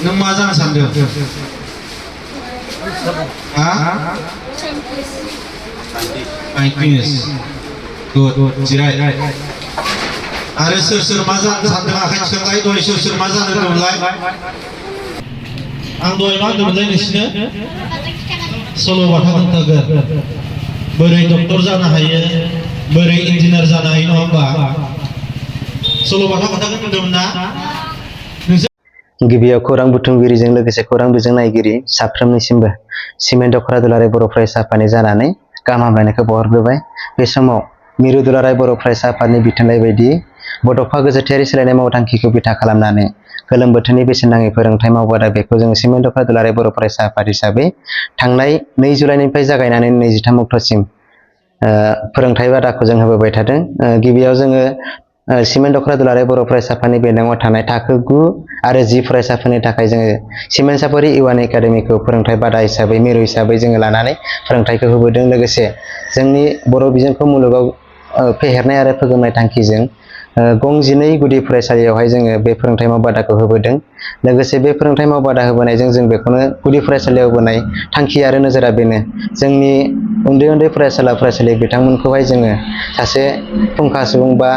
नों मा जानो सानदों? साइन्टिस्ट। गुड जिराय। आरो सोर मा जानो सानदों आखाइ थिखांलाय। दहाय सोर मा जानो होनदोंमोनलाय? आं दहाय मा होनदोंमोनलाय नोंसिनो? सल'बाथा खोन्थागोन। बोरै डक्टर जानो हायो, बोरै इन्जिनियार जानो हायो, नङा होमबा? सल'बाथा खोन्थागोन होनदोंमोन ना? गिबियाव खौरां बुथुमगिरिजों लोगोसे खौरां बिजों नायगिरि साफ्रोमनिसिमबो सिमेन्ट दख'रा दुलाराय बर' फरायसा आफादनि जानानै गाहाम हामलायनायखौ बावहरग्रोबाय। बे समाव मिरु दुलाराय बर' फरायसा आफादनि बिथोनलाइ बायदियै बड'फा गोजोथायारि सोलायनाय मावथांखिखौ बिथा खालामनानै गोलोम बोथोरनि बेसेन नाङै फोरोंथाइ मावबादा बेखौ जों सिमेन्ट दख'रा दुलाराय बर' फरायसा आफाद हिसाबै थांनाय 2 जुलाइनिफ्राय जागायनानै 23 अक्ट'सिम फोरोंथाइ बादाखौ जों होबोबाय थादों। गिबियाव जोङो सिमेन्ट दख'रा दुलाराय बर' फरायसा आफादनि बेन्दोङाव थानाय थाखो 9 आरो 10 फरायसाफोरनि थाखाय जोङो सिमेन्ट सापरि इउएन एकाडेमिखौ फोरोंथाइ बादा हिसाबै मिरु हिसाबै जोङो लानानै फोरोंथाइखौ होबोदों। लोगोसे जोंनि बर' बिजोंखौ मुलुगाव फेहेरनाय आरो फोगोमनाय थांखिजों गं 12 गुदि फरायसालियावहाय जोङो बे फोरोंथाइ मावबादाखौ होबोदों। लोगोसे बे फोरोंथाइ मावबादा होबोनायजों जों बेखौनो गुदि फरायसालियाव होबोनाय थांखि आरो नोजोरा बेनो जोंनि उन्दै फरायसालि बिथांमोनखौहाय जोङो सासे फुंखा सुबुं बा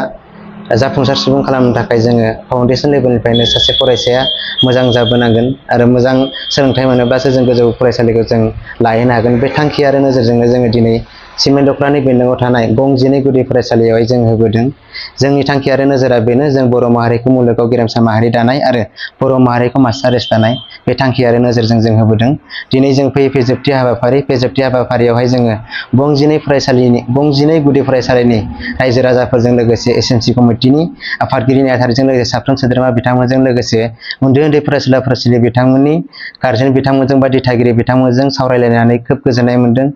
जाफुंसार सुबुं खालामनो थाखाय जोङो फाउन्डेसन लेभेलनिफ्रायनो सासे फरायसाया मोजां जाबोनांगोन आरो मोजां सोलोंथाइ मोनोब्लासो जों गोजौ फरायसालिखौ जों लाहैनो हागोन। बे थांखि आरो नोजोरजोंनो जोङो दिनै सिमेन्ट दख'रानि बेन्दोङाव थानाय गं 12 गुदि फरायसालियावहाय जों होबोदों। जोंनि थांखि आरो नोजोरा बेनो जों बर' माहारिखौ मुलुगाव गेरेमसा माहारि दानाय आरो बर' माहारिखौ मास्टार रेस दानाय। बे थांखि आरो नोजोरजों जों होबोदों। दिनै जों फैयै जोबथि हाबाफारियावहाय जोङो गं 12 गुदि फरायसालिनि रायजो राजाफोरजों लोगोसे एसएमसि कमिटिनि आफादगिरि नेहाथारिजों लोगोसे साफ्रोम सोद्रोमा बिथांमोनजों लोगोसे उन्दै फरायसुला बिथांमोननि गारजेन बिथांमोनजों बा दिथागिरि बिथांमोनजों सावरायलायनानै खोब गोजोननाय मोनदों।